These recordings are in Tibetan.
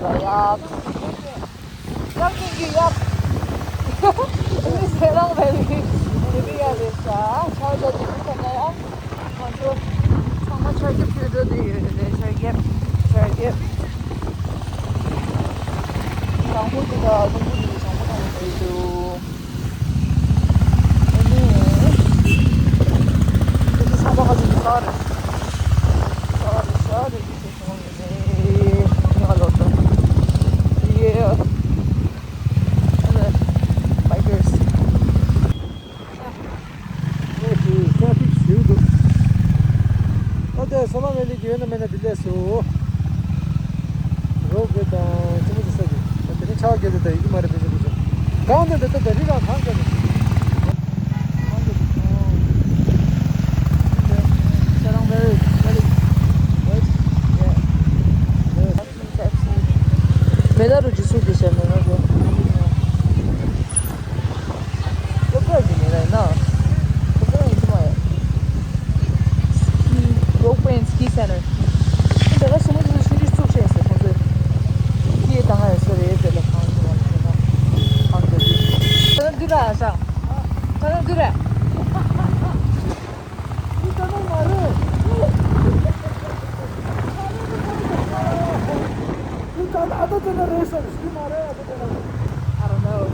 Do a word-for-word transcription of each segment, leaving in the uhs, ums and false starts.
ཡག་ཡག་ཅིག་གི་ཡག་ཨ་ནི་སེ་རང་བེ་རི་དེ་དེ་ཡག་རེད་ཤག་ཆར་ཇ་ཅིག་ཐོན་ན་ཡག་ང་ཚོ་ཚང་མ་ཆར་རྒྱབ་ཁྱོད་འགྲོ་དུས་ཡོད་རེད། ཆར་རྒྱབ་ཆར་རྒྱབ། དང་པོ་འདི་དང་དང་པོ་འདི་དང་པོ་དང་པོ་འདི་འདུག་ཨ་ནི། ཨ་ནི་ཚང་མ་ཧ་ཅང་གི་ས་རེད། ས་རེད་ས་རེད་ཅེས་བྱས་སོང་ནས་ཉོ་ལོ་ཏོ། ཡེ། ཨ་ནི་bikers། ཨོ་ཧོ། ཊ་ཕིག་ཞེ་པོ་འདུག་ཨ་ད་སོ་ལ་མེ་ལི་གི་ཡོད་ན་མེད་ན་འདི་ལས་སོ། རོགས་དེ་དང་ཅི་མོ་ཅི་ས་གི་ད་དེ་ནི་ཆག་གི་དེ་ད་ཡིག་མ་རེད་པས་ཟེར་གི་ཆོག་གང་དེ་འདི་ད་ད་རི་རང་གང་གི་རེད། གང་གི་རེད། ཁྱེད་རང་very very right yeah. མེ་ད་རུ་ཇི་སུ་གི་ཤ་མེ་ན་གོ། ལོ་ཀ་གི་མེ་ར་ཡིན་ན། ལོ་ཀ་ཡིན་གི་མ་ཡ། ski rope and ski center. འདི་ག་སུ་མོ་དེ་ཚོ་ཆུང་ཆུང་བཙུགས་བྱས་ཟེར་ཁོང་ཚོས། ཁྱི་དང་ང་ཡ་སོ་རེད་ཟེར་ལ་ཁང་ཚོ་ལ་ཁང་ཚོ་ལ། ད་འདི་ར་ཨ་ཞང་། ད་འདི་ར། འདི་ད་ནི་མ་རེད། འདི་ད་ནི་ཨ་ད་དེ་ན་རེད་ཟེར། འདི་མ་རེད། ཨ་ད་དེ་ན་རེད། I don't know.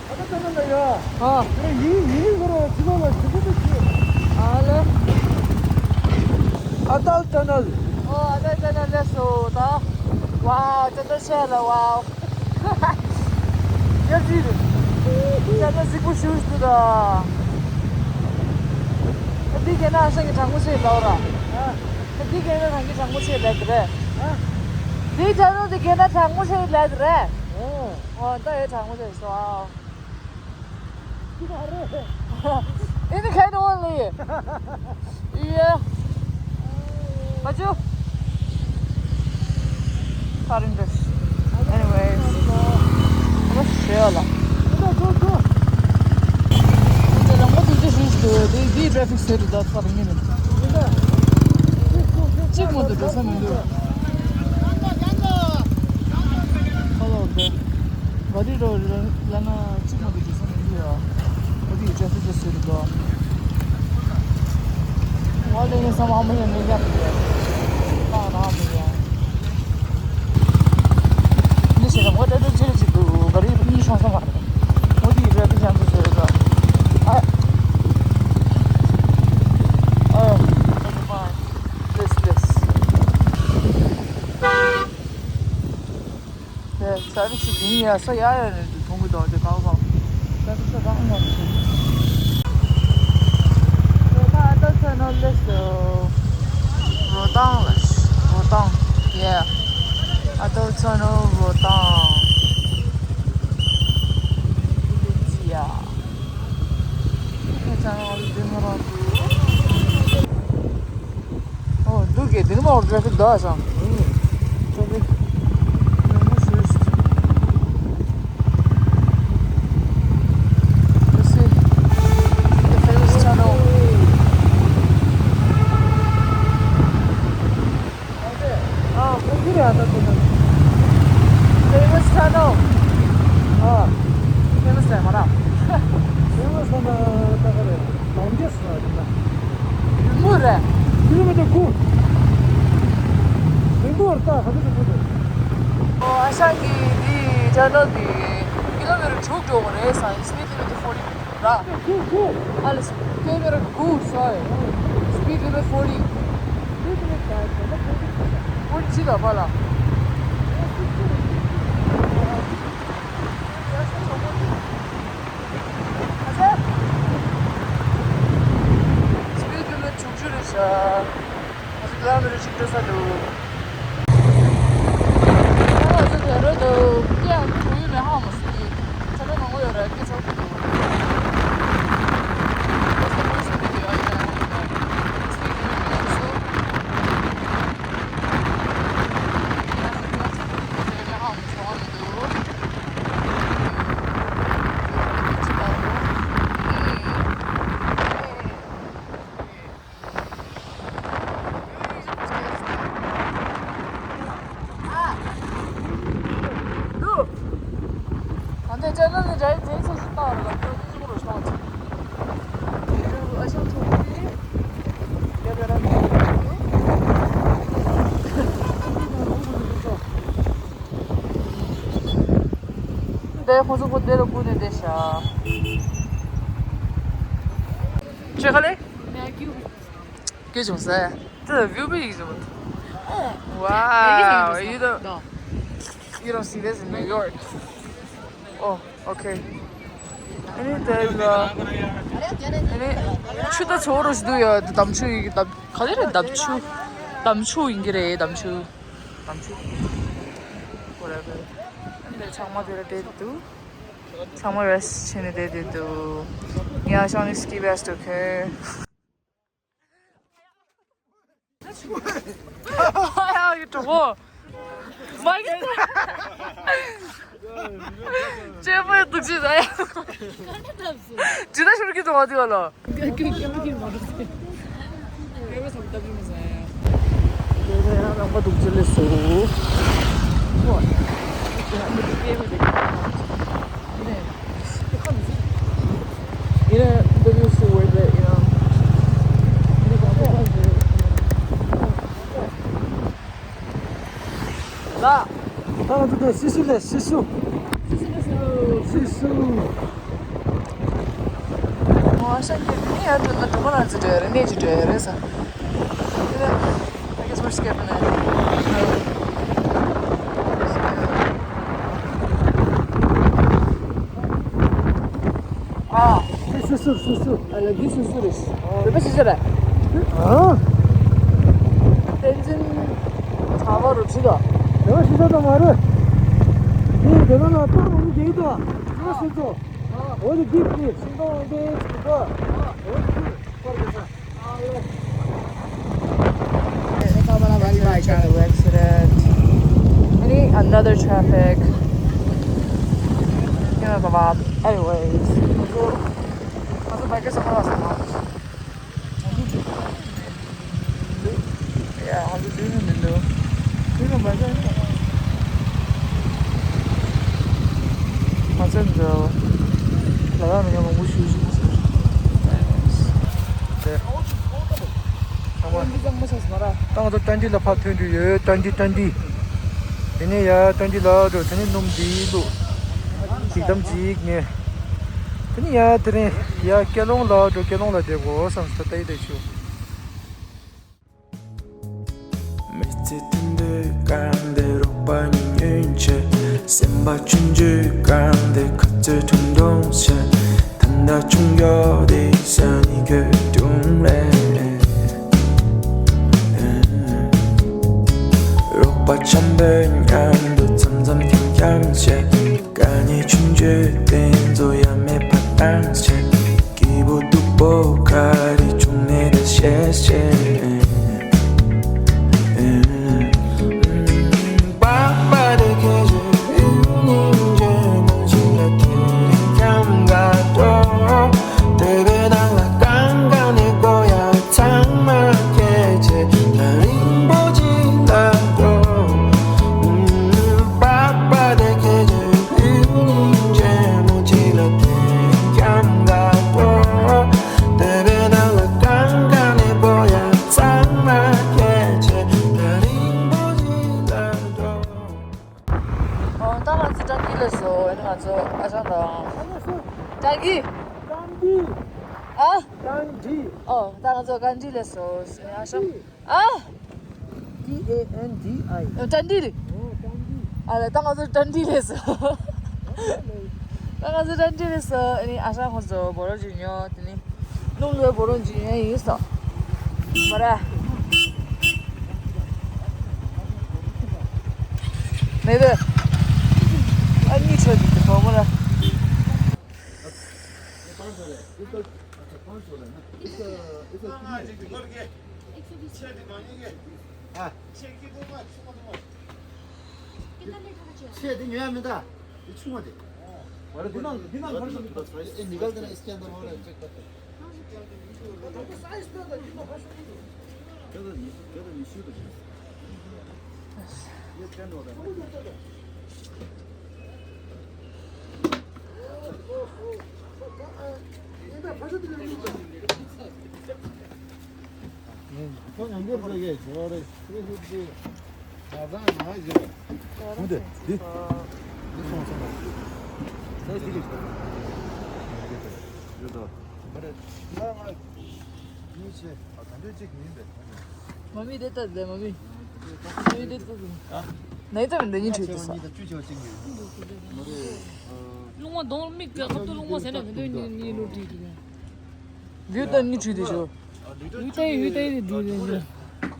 ཨ་ད་ད་ན་ལ་ཡ། ཨ། ཡིན་ཡིན་ཁོ་ར་ཅི་ལ་ལ་ཅི་ལ་ཅི། ཨ་ལེ། Atal Tunnel. Oh, Atal Tunnel, that's so. Wow, Chandrasekhar, wow. ཡ་ཅི་རེད། ཡ་ཅི་གཟིགས་པོ་ཞུ་ཞུ་ད། ད་འདི་གས་ན་ཨ་ཞང་གི་གྲང་མོ་ཆེ་ལབ་ར། ད་འདི་གས་ན་རང་གི་གྲང་མོ་ཆེ་ལབ་རེད། འདི་ད་ནོ་འདི་གས་ན་གྲང་མོ་ཆེ་ལབ་རེད། ཨོ་ད་ཡ་གྲང་མོ་ཆེ་སོ། Any kind only. Yeah. What you? Foreign dress. Anyways. Let's chill. Go, go, go. What is this? This traffic set that for a minute. གཅིག་མ་གཏོགས་འགྲོ་ས་མི་འདུག་ཁ་ལོ་དེ། ག་རི་རོ་ལ་ན་གཅིག་མ་གཏོགས་འགྲོ་ས་མི་འདུག་ཡ། ག་རི་ཡི་ཅ་ཚི་ཅ་ཟེར་འདུག་ཝ་ལེ་ངས་བསམ་ཨ་མ་ཡ་ངས་ཡ་མི་ཡ། ཏང་རང་མི་ཡ། འདི་བྱས་ན་ངོ་སྤྲོད་ཆེ་ཆེ་འདུག་ག་རི་གཉིས་ཤོང་ས་མ་རེད། ངོ་དེ་ཡི་རོལ་དེ་ཅང་ཚོ་བཟོས་རེད་ད། ཨ། ཨ། Never mind. This, this. དེ་ས་རི་སི་དེ་ཡ་ས་ཡ་ཡ་རེད་འདུག་མཐོང་གི་འདུག་དེ་གང་གང་། ས་རི་སི་རང་མ་རེད། རོ་ཏང་ཨ་ཏོ་ཚ་ནོ་ལེ་སོ། རོ་ཏང་ལ་ཤ་རོ་ཏང་། Yeah. ཨ་ཏོ་ཚ་ནོ་རོ་ཏང་། ལེ་ཅི་ཡ། ཨ་ཏོ་ཚ་ནོ་ལེ་མ་རང་དུ། ཨོ་འདུག་གི་དེ་ནི་མ་འོར་ཏྲ་ཕིག་འདུག་ཨ་སང་། ཏྲ་ཕིག་ཡོང་མ་ཤེས། This is the famous tunnel. ཨ་ཁོང་ཚོ་རེད་ཨ་ད་དེ་ན། Famous tunnel. ཨ། Famous ལ་མ་ར། Famous ལ་མ་ད་ག་རེད། གྲོང་ཁྱེར་ཟེར་བ་རེད་ན། རིང་པོ་རེད། ཀི་ལོ་མི་ཊར་དགུ། རིང་པོ་རེད་ད་ག་ཚོད་རིང་པོ་རེད། ཨོ་ཨ་ཤང་གི་འདི་ཊ་ནལ་འདི་ཀི་ལོ་མི་ཊར་དྲུག་འགྲོ་གི་རེད་ཟེར། Speed limit forty ར། དགུ་དགུ། ཨ་ལ་ཀི་ལོ་མི་ཊར་དགུ་སོ་ཡ། Speed limit forty. Speed limit ད་ད་ད་forty ད་ད། forty ཅི་ད་པ་ལ། Speed limit བཅུ་རེད་ཤག་ང་ཚོ་ཀི་ལོ་མི་ཊར་གཅིག་འགྲོ་ས་འདུག་ང་ཚོ་དེ་རུ་འདུག་སྐད་ཡང་གོ་ཡི་མེད་ཧ་མ་སི་ཀི། ཁྲ་ཁྲ་ནང་ལོགས་ཡོད་ར་སྐད་ཆ་གོ་འདུག་དེ་ཁོ་ཚོ་ཁོ་དེ་ལ་སྒུག་ནས་བསྡད་ཤག་ཅེ་ཁ་ལེ། ཀེ་ཅུང་ཟེར། དེ་ལ་བིའུ་བི་ཡིག་ཅུང་། Wow, you don't, you don't see this in New York. Oh, okay. ཨ་ནི་དེ་ལ་ཨ་ནི་ཆུ་ད་ཚོ་རུ་ཞིག་འདུག་ཡ། འདམ་ཆུ་ཡིན་གྱི། འདམ་ག་ལེ་རེད། འདམ་ཆུ། འདམ་ཆུ་ཡིན་གྱི་རེད། འདམ་ཆུ། འདམ་ཆུ། Whatever. ཨ་ནི་ཚང་མ་དེ་ལ་བསྡད་འདུག་ཚང་མ་རེ་སི་ཊི་བྱས་ནས་བསྡད་འདུག་ཡ་ཤང་ནི་སི་ཀི་བེ་སི་ཊི་ཁོས། ཨ་ཡ་ཡི་གྲོགས་པོ། མ་གི་ཅེ་པོའི་དུག་ཅི་ཟ་ཡ། ཇི་ལྟར་ཤོར་གི་འདུག་བ་དེ་བ་ལ། ཀེ་ཀེ་མ་ཀེ་མ་རུ་སེ། ཀེ་མ་སམ་ཏབ་ཡི་མ་ཟ་ཡ། ཀེ་མ་ཡ་རང་པ་དུག་ཅི་ལེ་སོ། You know, it doesn't used to work, but you know. ལ། ད་ང་ཚོ་དེ་སི་སུ་ལས་སི་སུ། སི་སུ། ཨོ་ཤ་ཉེ་ཉེ་ཡར་འགྲོ་ན་གྲོགས་པོ་རང་ཚོ་འགྲོ་ཡ་རེད། གནས་ཀྱི་འགྲོ་ཡ་རེད་ས། དེ་ནས་I guess we're skipping it. ཨ། སི་སུ་སི་སུ། ཨ་ལ་འདི་སི་སུ་རེད། རེད་པ་སི་སུ་རེད། ཨ། བསྟན་འཛིན་གྲྭ་པ་རུ་ཁྲིད་དོ། རེད་པ་སི་སུ་དང་མ་རེད། འདི་དེ་ནང་ལ་ཏང་རུང་གི་དོ། རེད་པ་སི་སུ། འོ་དེ་འདི་འདི་ཤིང་ཏོག་འདི་ཅིག་དོ། འོ་དེ་འདི་སྐོར་གི་ས། Accident. Any another traffic. You know, come on. Anyways. Also, bikers are awesome. Yeah, also doing the window. You know, bikers. ང་ཚོ་འདི་ལ་ཡང་ཡང་མང་པོ་ཞིག་ཞིག་ཟེར། ད་ང་ཚོ་ཏན་ཏི་ལ་ཕར་ཐོན་རྒྱུ་ཡོད། ཏན་ཏི་ཏན་ཏི། དེ་ནས་ཡ་ཏན་ཏི་ལ་འགྲོ། དེ་ནས་སྣུམ་འདི་བླུགས། ཅིག་དམ་ཅིག་ཉེ། དེ་ནས་ཡ་དེ་རིང་ཡ་ཀེ་ལོང་ལ་འགྲོ། ཀེ་ལོང་ལ་བསྡད་དགོས་བསམ་སོང་། ད་ལྟ་ཡི་དེ་ཆུ། མི་ཚེ་དུམ་བུས་གང་བདེ་རོགས་པ་ཉུང་ཉུང་བྱེད། སེམས་པ་ཆུང་ཆུང་གང་བདེ་ཁ་རྩོད་ཐུང་ཐུང་བྱེད། ད་ལྟ་ཆུང་ཡོད་དེ་ས་ནི་གོས་ཐུང་རེད། རོགས་པ་འཆམ་པོའི་མཉམ་དུ་འཆམ་འཆམ་འཁྱམ་འཁྱམ་བྱེད། དཀའ་ངལ་ཆུང་ཆུང་དེ་ཚོ་ཡ་མེད་པ་བཏང་བྱེད། སྐྱིད་པོ་སྡུག་པོ་ག་རེ་བྱུང་ནས་ད་ཤེས་ཤེས། ཨོ། ད་ང་ཚོ་ཀྲང་ཀི་ལ་སླེབས་སོང་། ཨ་ནི་ང་ཚོ་ཨ་ཞང་དང་། ཀྲང་ཀི། ཀྲང་ཀི། ཨ། ཀྲང་ཀི། ཨོ། ད་ང་ཚོ་ཀྲང་ཀི་ལ་སླེབས་སོང་། ཨ་ཞང་། ཨ། T A N D I. ཨོ། ཀྲང་ཀི། ཨོ། ཀྲང་ཀི། ཨ་ལ། ད་ང་ཚོ་ཀྲང་ཀི་ལ་སླེབས་སོང་། ད་ང་ཚོ་ཀྲང་ཀི་ལ་སླེབས་སོང་། ཨ་ནི་ཨ་ཞང་ཁོ་ཚོ་བོ་རོ་ཅིག་ཉོ། དེ་ནི། སྣུམ་ལོའི་བོ་རོ་ཅིག་ཉོ་ཡིན་སོང་། མ་ར། མེད་པས། ཨ་གཉིས་ཆོད་ཀྱི་འདུག་བོ་མོ་ལ། ཆེ་དེ་ཉོ་ཡ་མི་འདྲ། དེ་ཆུང་བ་དེ། ཨོ་ལེ། འདི་ནང་འདི་ནང་ག་རེ་ཡོད་མི་འདུག་ཨེ། ནི་གལ་ཏེ་ན་ཨིས་ཀན་དར་ཧོ་ལ་ཅེག་ད་ཏེ། ཁོ་ཡང་འདི་ཕ་གི་ཇོ་རེ་ཁྲི་ཧུད་ཅི། ད་ད་ང་ཡི་ཇོ། ཁོ་འདི་འདི་འདི་སོང་སོང་། མ་མི་དེ་ལྟ་ཟེར། མ་མི། མ་མི་དེ་ལྟ་ཟེར། ནའི་ཙམ་འདི་གཉིས་བྲིས་འདུག་ས། རླུང་མ་གདོང་མིག་གི་ཁ་ཐུག་རླུང་མ་ཟེར་ན་ག་འདོད་གཉིས་གཉིས་ལོ་བྲིས་འདུག་ཡུ་ཏན་གཉིས་བྲིས་འདུག་ཞོ། ཡུ་ཏན་ཡུ་ཏན་འདི་འདི།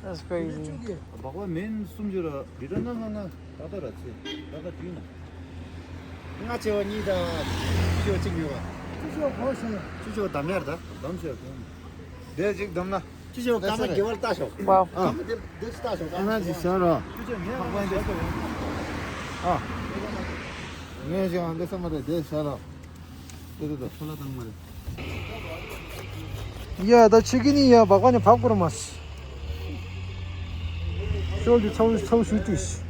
That's crazy. སྦག་པ་མེན་གསུམ་བཅུ་ར་ལི་ཏྲ་ན་ན་ན། ད་ལྟ་ར་ཚེ་ད་ལྟ་དུས་ན། ལྔ་བྱེ་བ་གཉིས་དང་བཅུ་བཅུ་གཅིག་ཡོད་པ། བཅུ་བཅུ་གོ་ཤེས། བཅུ་བཅུ་གདམ་ཡར་ད། གདམ་ཤེས་གོ། དེ་གཅིག་གདམ་ན། བཅུ་བཅུ་སྐར་མ་དགེ་བར་ལྟ་ཤོག Wow. སྐར་མ་དེ་དེ་ལྟ་ཤོག་ཨ་ན་ཅི་ཤ་ར། བཅུ་བཅུ་ངས་ཨ་ང་ཅི་ཤ་ར། ཨ། ངས་ཅི་ཨ་འདི་ས་མ་རེད་དེ་ཤ་ར། དེ་དེ་དེ་ཁོ་ལ་དང་མ་རེད། ཡ་ད་ཆི་གི་ནི་ཡ་བག་པ་ནི་བག་པོར་མ་སི། ཤོལ་དུ་ཚའུ་ཚའུ་ཤུ་ཏིས།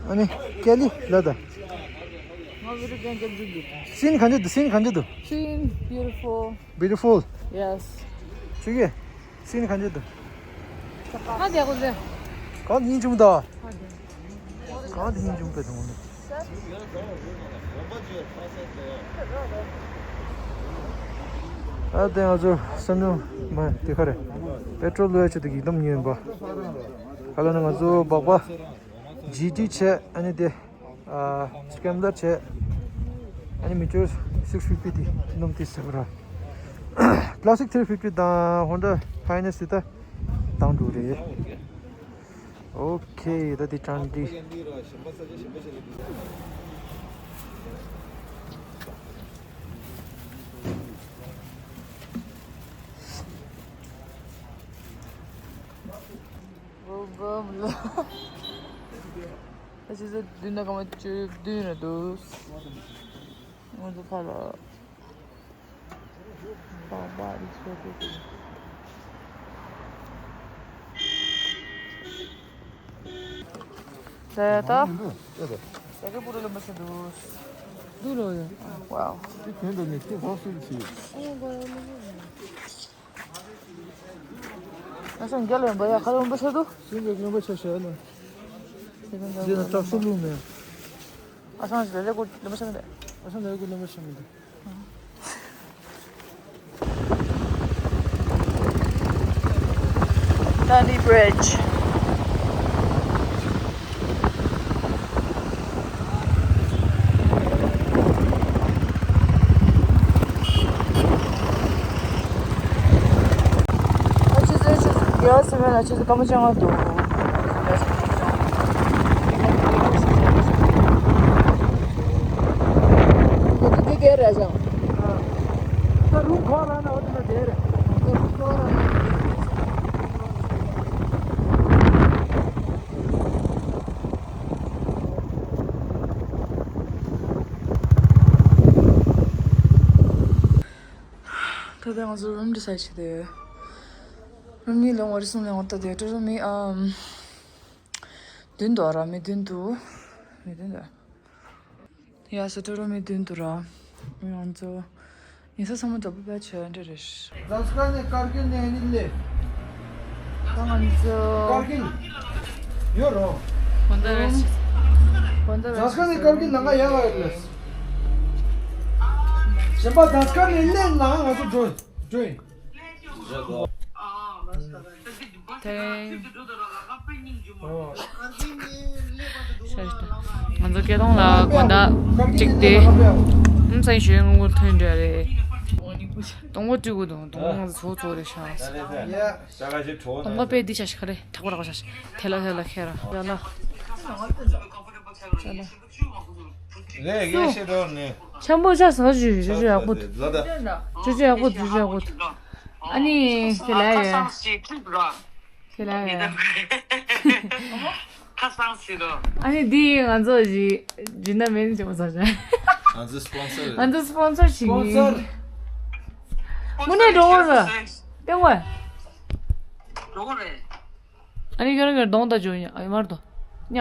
ཨ་ནི་ཀེ་ལི་ལ་ད། ང་བི་རི་ཀན་ཀན་ཇུ་དུ། སིན་གང་ཇུ་དུ། སིན་གང་ཇུ་དུ། Scene beautiful. Beautiful. Yes. ཆི་གི། སིན་གང་ཇུ་དུ། ཁ་བདེ་གོ་ཟེ། གང་ཉིན་ཅུང་ད། ཁ་བདེ། གང་དེ་ཉིན་ཅུང་པའི་དང་ནི། ཨ་དེ་ང་ཚོ་སེམས་ནུ་མ་དེ་ཁ་རེ། པེ་ཏྲོལ་ལོས་ཆེད་དུ་ཡིག་དམ་ཉོས་པ། ཁ་ལ་ན་ང་ཚོ་སྦག་པ། ཇི་ཏི་བྱས་ཨ་ནི་དེ། ཨ། སི་ཀེམ་ལར་བྱས། ཨ་ནི་མི་ཅོར་six fifty དེ་སྣུམ་དེ་ཟེར་བ་ར། Classic three fifty དང་Honda Finest དེ་ད་དང་འགྲོ་རེད། ཨོ་ཁེ་ད་དེ་དྲང་དེ། ཨ་ཅེ་ཟེར་བདུན་ན་སྐར་མ་བཅུ་བདུན་ན་འདུག་ང་ཚོ་ཁ་ལ། པ་པ་ཨི་སོ་ཏེ་ཏེ། ད་ཡ་ད། ཡ་གི་པུ་རུ་ལ་མ་ཤི་འདུག་འདུག་ལོ་ཡ། Wow. དེ་དོན་དུ་ནས་དེ་ཧོ་སུ་ལ་ཤི། ཨ་ཤང་རྒྱ་ལ་ཡོང་པ་ཡ་ཁ་ལ་ཡོང་པ་ཤ་དུ། སུན་པའི་རྔོན་པ་ཆ་ཤ་ལ། དེ་ན་དྲག་སུ་ལུང་མེ། ཨ་ཤང་ཞིག་ལ་ལེ་གོ་ལེ་མ་ཤ་མེ་དེ། ཨ་ཤང་ལེ་གོ་ལེ་མ་ཤ་མེ་དེ། Dundee Bridge. ཨ་ཆུ་ཚོད་ཆུ་ཚོད་རྒྱལ་བ་སེམས་ལ་ཆུ་ཚོད་སྐར་མ་བཅོ་ལྔ་འདུག་འདི་འདི་རེད་ཤག་ད་རུང་གོ་ལ་ན་འོ་དེ་ན་དེ་རེད། ད་ལྟ་ང་ཚོ་རུམ་ཌི་སའེཌ་བྱས་ཏེ། རུམ་གཉིས་ལོངས་བ་རི་སུང་ལོངས་བ་ད་དེ་ཏྲུ་རུམ་མི་ཨམ། བདུན་འདུག་ར་མི་བདུན་འདུག་མི་བདུན་འདུག་ཡ་སི་ཏྲུ་རུམ་མི་བདུན་འདུག་ར། ང་ཚོ། ཡིན་ས་ཚང་མ་རྫོགས་པ་བྱས་འདྲ་རེད། ཛཱ་སི་ཀར་ནས་ཀར་གིལ་ནས་ཨ་ནི་སླེབས། ད་ང་ཚོ། ཀར་གིལ། ཡོད་རོ། གོ་འདྲ་རེད། གོ་འདྲ་རེད། ཛཱ་སི་ཀར་ནས་ཀར་གིལ་ནང་ང་ཡར་ལ་ཡོད་ལེ། གཞན་པ་ཛཱ་སི་ཀར་ནས་སླེབས་ནང་ང་ཚོ་འགྲོ་འགྲོ་ཡིན། དེ། ཤ་ཤ་ད། ང་ཚོ་སྐད་གཏོང་ལ་དགོན་བདག་གཅིག་དེ། ཨུམ་ཚང་ཞོན་ངུ་ཐོན་འདྲ་རེད། སྟོང་པ་བཅུ་དགུ་དང་སྟོང་པ་ཚོ་ཚོ་རེད་ཤག་སྟོང་པ་པས་འདི་ཤ་ཤ་ཁ་རེད་དྲག་པོ་རག་ཤ་ཤ་དེ་ལ་དེ་ལ་ཁྱེར་ར་ཡ་ལ། རེད་ངས་ཤེས་འགྲོ་ནི། ཆམ་པོ་ཤ་ཟ་ཞུ་ཞུ་ཞུ་ཡག་པོ་འདུག་ལ་ད། ཞུ་ཞུ་ཡག་པོ་འདུག་ཞུ་ཞུ་ཡག་པོ་འདུག་ཨ་ནི་དེ་ལ་ཡ། ཁྱེད་ལ་ཡ། ཁ་སང་ཟེར་རོ། ཨ་ནི་འདི་ང་ཚོ་ཞི་ཞི་ན་མེད་ཅེས་པ་ཟ་ཞིང་། ང་ཚོ་སི་པོན་སར་རེད། ང་ཚོ་སི་པོན་སར་ཞིག་ཡིན། སི་པོན་སར། དངོས་གནས་འགྲོ་འོང་རེད། ལྟོས་གོ། འགྲོ་གོ་རེད། ཨ་ནི་ཁྱོད་རང་གི་གདོང་ལྟ་ཅོ་ཉ་ཨ་མར་དོ། ཉ།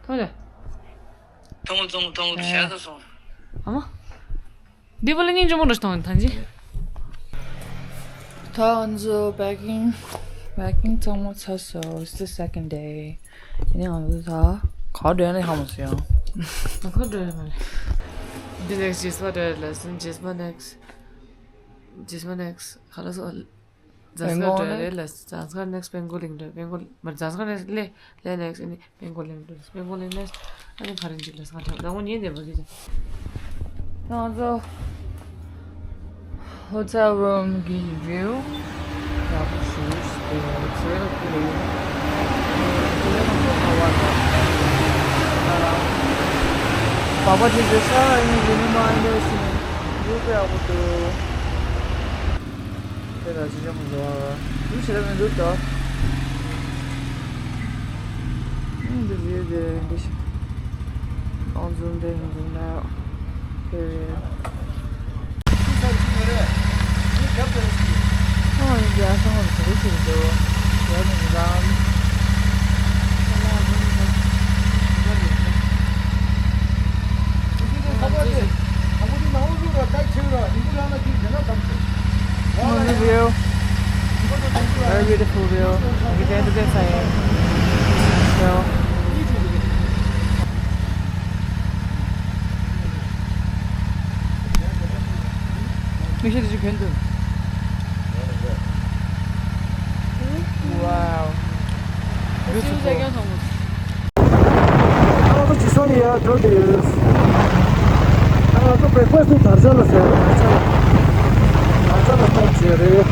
ཐོང་ལེ། ཐོང་ཐོང་ཐོང་ཨེ། ཤ་ཚ་སོང་། ཨ་མ། འདི་བ་ལ་སྙིང་རྗེ་མོ་འདྲ་ཞིག་མཐོང་ཡོད་ཐང་ཅི། ད་ང་ཚོ་པེ་ཀིང་པེ་ཀིང་ཚང་མ་ཚར་སོང་། It's the second day. ཡིན་ནའི་ང་ཚོ་ད་ ག་འགྲོ་ཡ་ནི་ཧ་མ་སོང་ཡང་། ང་ཁོ་འགྲོ་ཡ་མ་རེད། འདི་next ཇིས་མ་འགྲོ་ཡ་ལ་སོང་ཇིས་མ་next ཇིས་མ་next ག་ལ་སོང་། ཛ་སྐར་འགྲོ་རེད་ལ། ཛ་སྐར་next པེང་གོ་ལིང་འགྲོ། པེང་གོ་མ་ཛ་སྐར་next ལེ་ལེ་next ཨ་ནི་པེང་གོ་ལིང་འགྲོ། པེང་གོ་ལིང་next ཨ་ནི་ཕ་རན་ཇི་ལ་སང་འགྲོ། ད་ངོ་ཉིན་དེ་བ་གི་ཅི། ང་ཚོ་hotel room གི་view ཡག་པོ་ཞིག་འདུག It's really pretty. དེ་ལ་ང་ཚོ་ཁ་བ་དང་། བ་བ་དེ་ཚོ་ཤ་ཡིན་ཡིན་མ་ཡིན་ལས་ཟིན་view དཔེ་ཡག་པོ་འདུག་དེ་ལ་ཅི་ཅང་མི་འདུག་ཨ། འདུག་བྱེད་ཐབས་མི་འདུག་ད། ཨ་འདི་བཟོས་དེ་འདི་ཞིག་ཨང་འཛོམས་དེ་མི་འཛོམས་ན་ཡོད། དེ་རེད། ཨང་ཡིན་རྒྱ་སང་བར་བཟོ་ཞིག་འདུག་ཡོད་མི་འདུག Lovely view. Very beautiful view. Look at the side. So. མིག་ཤེལ་དེ་ཚོ་གྱོན་འདུག Wow. Beautiful. ང་ཚོ་ཇི་སོང་ནས་ཡར་འགྲོ་བསྡད་ཡོད། ང་ཚོ་breakfast དེ་དར་ཆ་ལ་ཟེར། དར་ཆ་ལ་སྟབས་བྱས་རེད།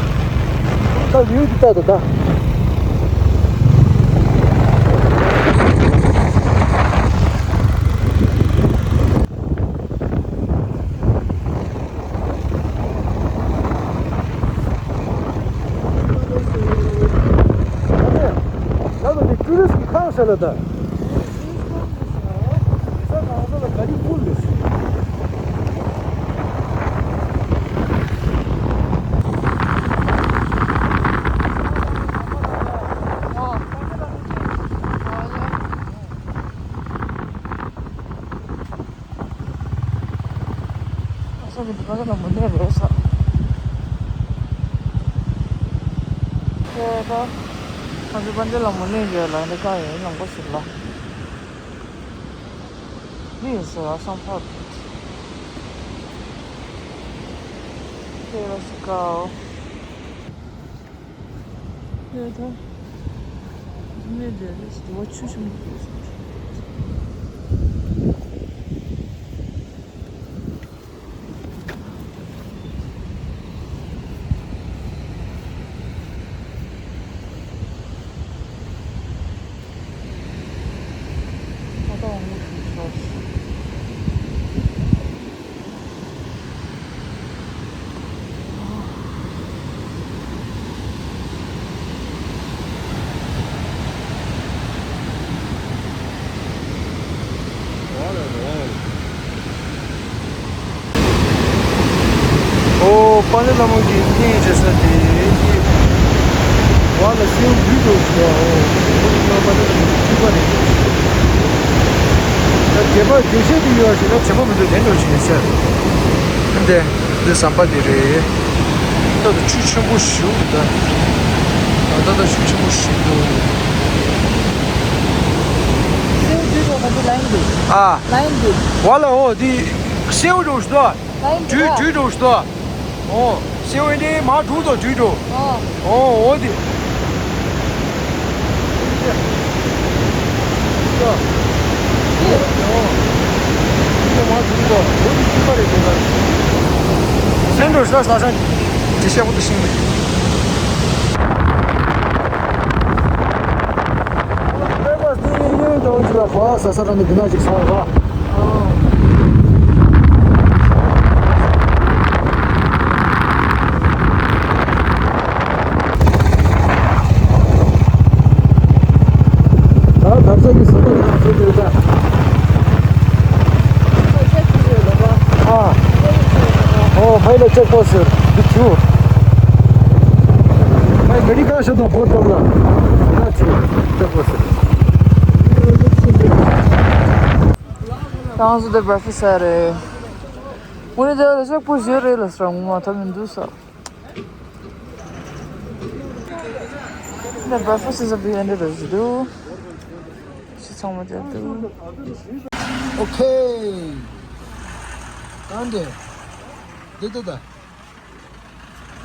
ད་view དེ་ལྟ་དང་ད། ད་ནི་tourist གི་ཁང་ཟེར་ལ་ད། ས་གང་ས་ལ་ག་རི་ཕུལ་ལེ། ཨ་ས་གི་འདི་པ་ས་ལ་མོ་ནས་རེད་ས། ཁྱེད་ད་ང་ཚོ་པན་ཇ་ལ་མོ་ནས་ཡོད་ལ་འདི་ག་ཡོད་ལམ་གོ་ཟེར་ལ། འདི་ཡིན་ཟེར་ལ་སང་ཕོད། Okay, let's go. ཡོད་ད། མེད་དེ་རེད་ཟེར་བ་ཆུ་ཆུང་གི་རེད་ཟེར། ད་ལྟ་འོང་གི་ཤོག་ཨོ། པ་ཎི་བླ་མ་གི་བསྙེན་བྱེད་ས་དེ་ཡིན། བ་ལ་སེའུ་འབུད་འགྲོ་གི་འདུག་ཨོ། པ་ཎི་བླ་མ་གི་སྤྲུལ་པ་རེད། ད་དགེ་བ་དགེ་བཤེས་དེ་ཡོད་ཞེ་ན་བྱེད་པོ་མི་འདུག་དེ་འགྲོ་བྱེད་ཟེར། འདི་འདི་ཟམ་པ་འདི་རེད། ད་ད་ཆུ་ཆེན་པོ་ཞིག་ད། ད་ད་ཆུ་ཆེན་པོ་ཞིག་འདུག་སེའུ་འབུད་འགྲོ་ག་འདི་ལ་ཡིན་འདུག་ཨ། ལ་ཡིན་འདུག་བ་ལ་ཨོ་འདི་སེའུ་འགྲོ་ཞིག་འདུག་དུས་དུས་འགྲོ་ཞིག་འདུག་ཨོ། སེའུ་འདི་མ་འགྲོ་དོ་དུས་འགྲོ། ཨོ། ཨོ་འོ་འདི། སེམས་འགྲོ་ས་ས་ས་ཇི་ཤེས་པོ་དུ་ཤིང་མེད། ས་ས་རང་གི་འདི་ན་ཅིག་ས་ར། ད་ད་ས་གི་ས་ས་ར་ཚོ་དེ་ད། ཨ། ཨོ་ཕའི་ལ་ཅེག་པོ་སི་འདི་ཆུ། ཕའི་ག་རི་ཀ་ཤ་དང་བོ་ཏོ་ལ་ད་ཆུ་ཅེག་པོ་སི། ང་ཚོ་འདིར་breakfast ཟ་རེད། འོ་ན་འདིར་ཅེག་པོ་སི་ཡོད་རེད་ལ་ཟེར་ངོ་མ་ད་མི་འདུག་ས། འདིར་breakfast is a bit under the zoo. She ཚང་མ་མཛད་འདུག་ཨོ་ཁེ། ཨ་འདྲེ། འདི་འདི་ད།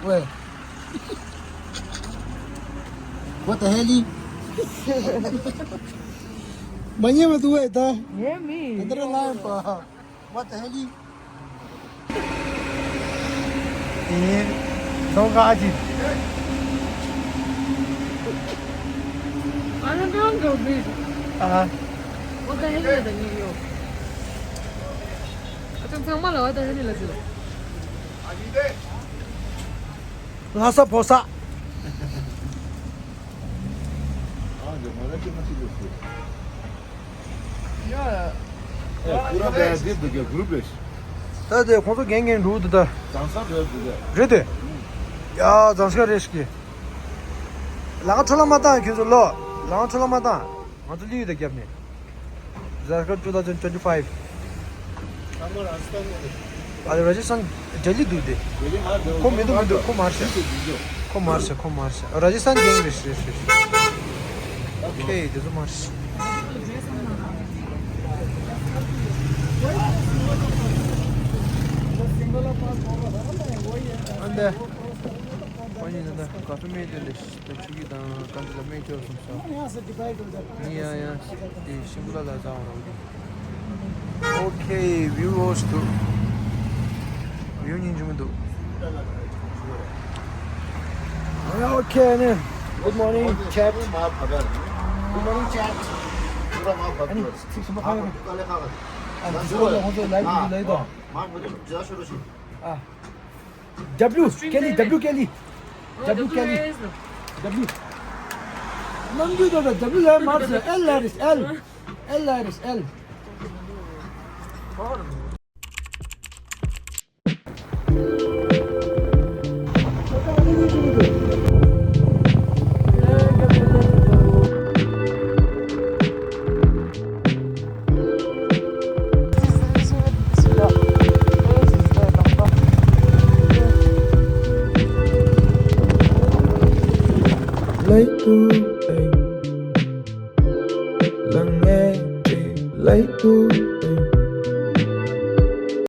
ཝེ། What the hell? མ་ཉན་མ་འདུག་ཝེ་ད། ཉན་མི། འདི་ར་ལ་ཡང་པ། What the hell? ཨེ། ལོ་ག་ཅི། ཨ་ན་གང་ག་བི། ཨ། What the hell ད་ཉན་ཡོད། ཨ་ཚང་ཚང་མ་ལ་What the hell ལ་ཟེར། ལྷ་ས་ཕོ་ས། ཨ་འདི་མ་ལ་ཅི་མ་ཅི་ལ་ཟེར། ཡ། ཨེ་ཁུ་ར་བའི་འདི་འདུག་གི་གུ་རུབ་རེད། ད་དེ་ཁོང་ཚོ་རྒན་རྒན་འདུག་འདི་ད། རྫོང་སར་རེད་འདུག་གི། རེད་དེ། ཡ་རྫོང་སར་རེད་ཤག་གི། ལང་ཁྲོ་ལ་མ་བཏང་ཁྱོད་ཚོ་ལོ། ལང་ཁྲོ་ལ་མ་བཏང་། ང་ཚོ་ལི་ཡུལ་དང་རྒྱབ་ནས། Jharkhand two thousand twenty-five. ཨ་རེ་ར་ཇི་སྟན་ལྡི་ལི་འདུག་དེ། ཁོ་མི་འདུག་མི་འདུག་ཁོ་མར་ཤག་ཁོ་མར་ཤག་ཁོ་མར་ཤག་ར་ཇི་སྟན་རྒན་རེད་རེད་རེད། ཨོ་ཁེ་དེ་ཚོ་མར་ཤག་ཨ་འདི། ཁོ་གཉིས་ནི་ད་ཀ་ཧྥེ་མེད་དེ་འདི། ད་ཆུ་ཁྱི་དང་གང་ཅི་ལ་སྨན་སྐྱོར་སོང་ས། ཡང་ཡང་ཡང་དེ་ཤིང་ཀུ་ལ་ལ་ཟ་བ་རོགས་དེ། ཨོ་ཁེ་བིའུ་ལོས་འདུག་བིའུ་སྙིང་རྗེ་མི་འདུག་ཨོ་ཁེ་ནི། Good morning chat. Good morning chat. ཨ་ནི་ཚིག་ཞིམ་པོ་གང་ཡོད། ཨ་འདི་ཚོ་ལ་ཁོང་ཚོ་ལའིབ་བི་ལའིབ་དང་། ཨ། W Kelly, W Kelly. W Kelly. W. ནམ་རྒྱུན་དུ་W ལ་མར་ཟེར། L ལ་རེད། L. L ལ་རེད། L.